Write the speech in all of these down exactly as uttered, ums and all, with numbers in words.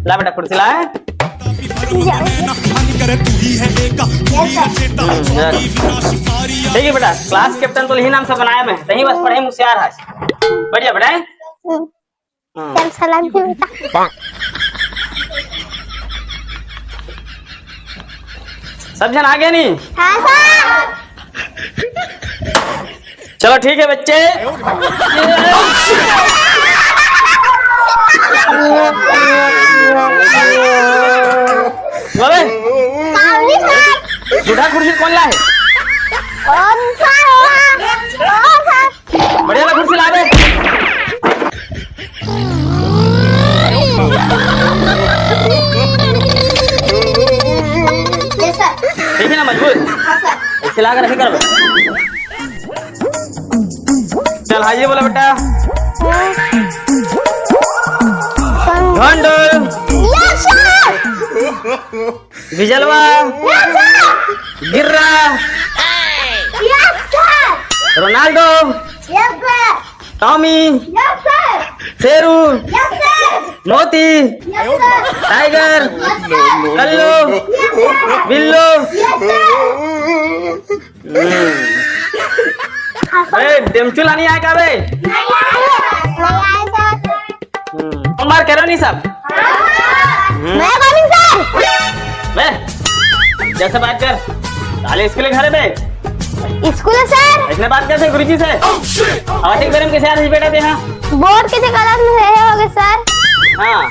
ला बेटा, कुर्सी ला। ठीक है बेटा, क्लास कैप्टन तो यही नाम से बनाया मैं, तहीं बस पढ़े में होशियार है। बढ़िया बेटा, हैं? हाँ। चल सलाम की बेटा। सब जन आगे नहीं? हाँ सर। चलो ठीक है बच्चे। बोले, सामने सर। बूढ़ा कुर्सी कौन ला है? कौन सा है? कौन सा? बढ़िया ला कुर्सी ला दे। Yes sir। ठीक है ना, मजबूत? हाँ सर। ऐसे ला कर रखे कर। चल हाँ, ये बोला बेटा। ढोंडोल। Yes sir। बिजलवा। Yes sir। गिर्रा। Yes sir। Ronaldo. Yes sir। Tommy. Yes sir। Sheru. Yes sir। मोती। Yes sir। Tiger. Yes sir। Kallu. Yes sir। Billu. Yes sir। हम्म। ए, डेमचू ला नहीं आय का बे? नहीं आय। नहीं आय sir। हम्म। होमवर्क करो नहीं सब? हम्म। मैं करूँ sir। बे, जैसे बात कर। साले स्कूल है घर है बे? स्कूल है sir। इसने बात कैसे गुरुजी से? आवाज एक बार हम कैसे आ रही बेटा ते हाँ? बोर्ड के चक्कर में है होगे sir। हाँ।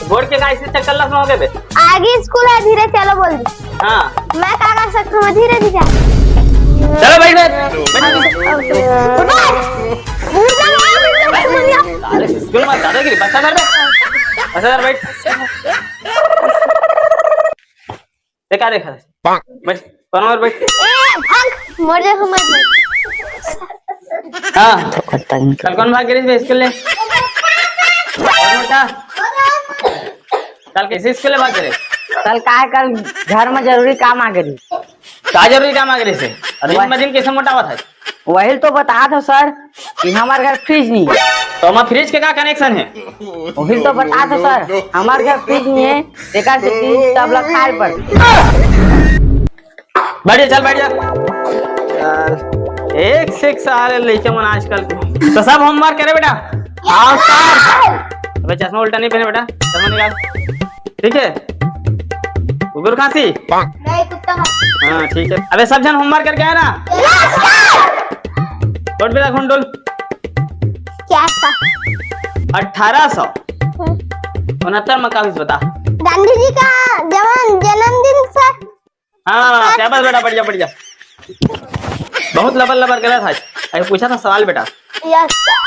बोर्ड के का ऐसे चक्कर लग होगे बे? आगे स्कूल है, धीरे चलो बोल दी। हाँ। मैं का कर सकता हूँ, धीरे धीरे। चलो बैठ, बैठ। बैठ, बैठ। उठ, उठ। अरे स्कूल में दादागिरी, बस कर बे। बस कर बैठ। देखा, देखा। बैठ, कौन और बैठ। ए, भाग, मर जा, मर जा। हाँ। तो करता ही नहीं। कल कौन भाग गए थे स्कूल ले? कौन बेटा? कल कैसे स्कूल ले भाग गए? कल का है, कल घर में जरूरी काम आ गई। का जरूरी काम आ गए से? अरे वह- इतना दिन कैसे मोटा हुआ था? वही तो बता दो सर कि हमारे घर फ्रिज नहीं है। तो हमारे फ्रिज के का कनेक्शन है? वही तो बता दो सर, हमारे घर फ्रिज नहीं है, बेकार से फ्रिज सब लोग खाए पर। बैठ जा, चल बैठ जा। यार, एक से एक सारे लइका मन आजकल के। तो सब होमवर्क करे बेटा? हाँ सर। अबे चश्मा उल्टा नहीं पहने बेटा, चश्मा निकाल। ठीक है, कुकुर खांसी। नहीं, कुत्ता खांसी। हाँ ठीक है। अबे सब जन होमवर्क करके आया ना? Yes sir। उठ बेटा, खून डोल। क्या था? अठारह सौ उनहत्तर में का हुई बता। गांधी जी का जवन जन्मदिन सर। हाँ, शाबाश बेटा, बढ़िया, बढ़िया। बहुत लबर लबर गलत है। अरे पूछा था सवाल बेटा। Yes sir।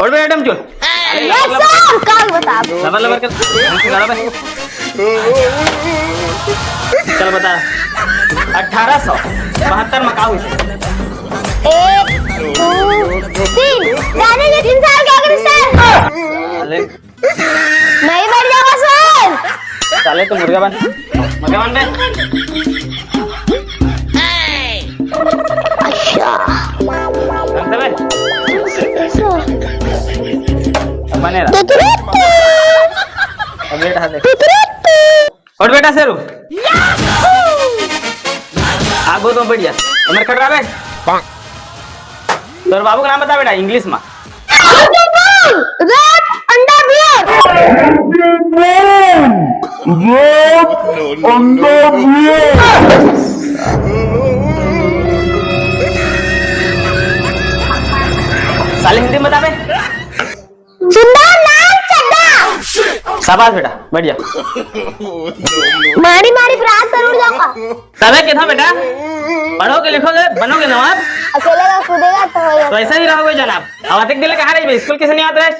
और बेटा डमचुल। Yes sir, काल बता। लबर लबर कर। लबर लबर। चल बता। अठारह सौ बहत्तर में का हुई? एक, दो, तीन। गांधी जी तीन साल के हो गए सर। अरे नहीं बैठ जावा सर। साले तो मुर्गा बन, मुर्गा बन बे। अच्छा। बन बे। बने रहा। तुतुरुतु। अब ये रहा देख। तुतुरुतु। उठ बेटा शेरू। आगो तो बैठ जा। हमर खट रहा बे। तोर बाबू का नाम बता बेटा, इंग्लिश में। Red अंडा बियर। Red अंडा बियर। साले हिंदी में बता बे। सुंदर लाल चड्ढा। शाबाश बेटा, बढ़िया। मारी मारी बरात जरूर जाऊंगा। तबे के था बेटा, पढ़ोगे लिखोगे बनोगे नवाब। अकेले का कूदेगा तो होगा। तो ऐसा ही रहोगे जनाब। अब अतिक दिल कहाँ रही बे? स्कूल किसे नहीं आता है?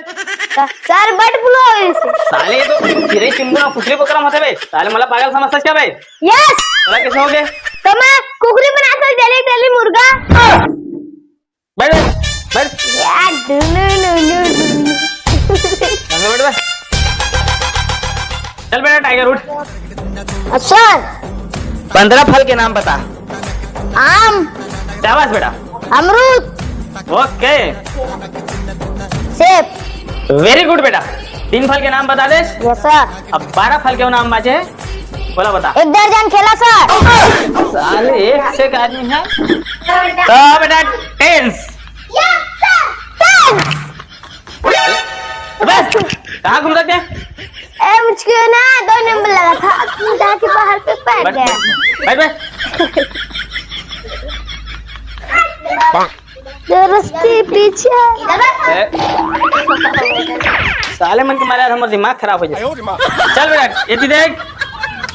सर बट ब्लो इसे। साले ये तो चिरे चुंदरा कुकरी बकरा मत है बे। साले मला पागल समझता क्या बे? Yes। तबे कैसे हो गए? तो मैं कुकरी बनाता हूँ डेली डेली मुर्गा। बैठ, बैठ। यार, डुनु, नु, नु, नु, नु। यहाँ बैठ बे। चल बेटा टाइगर उठ। सर। पंद्रह फल के नाम बता। आम। शाबाश बेटा। अमरूद। OK। सेब। Very good बेटा। तीन फल के नाम बता दे। Yes sir. अब बारह फल के नाम बाचे हे, बोला बता। एक दर्जन केला सर। साले एक से एक आदमी है। तो बेटा, टेंस। Yes sir, tense. बस, कहाँ घूम रखे? ए, मुझको ना दो नंबर लगा था, जाके बाहर पे बैठ बैठ, गया। बैठ, बैठ। दोस्ती पीछे। ए, साले मन के मारे यार हमर दिमाग खराब हो जाए। चल बेटा, ये देख,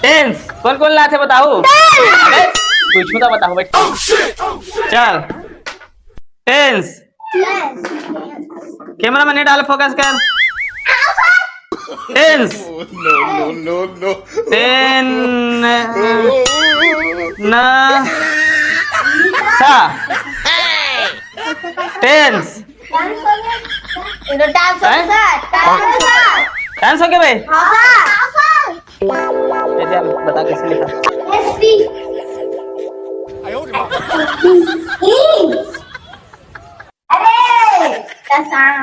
टेंस कौन कौन लाथे बताओ। टेंस। कुछ होता बताओ, बैठ। चल, टेंस। कैमरा में नहीं डाल, फोकस कर। Tense. No, no, no, no। टेन न सा। टेंस। डांस हो गया। डांस हो गया। डांस हो गया भाई। हाँ सर। ये चल, बता कैसे लिखा। अरे, कसम।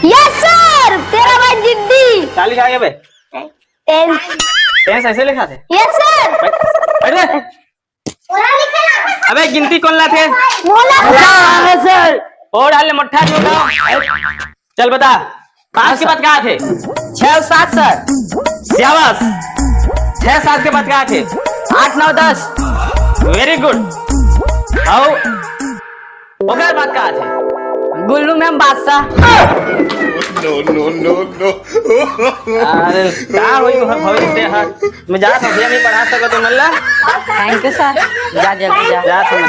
यस सर, तेरा भाई जिद्दी। क्या लिखा है बे? टेंस। टेंस ऐसे लिखा थे? Yes sir. अरे, अबे गिनती कौन लाथे? मोला। सर। और हाल मोठा जो था। चल बता, पाँच के बाद का आथे? छह और सात सर। शाबाश। छह सात के बाद का आथे? आठ नौ दस। Very good। आओ, ओकर बाद का आथे? गुल्लू मैम बादशाह। No, no, no, no। अरे, का होई तोहर भविष्य ह? मैं जात हूँ, भैया नहीं पढ़ा सको तो मल्ला। Thank you sir. जा जल्दी जा। जा सुन।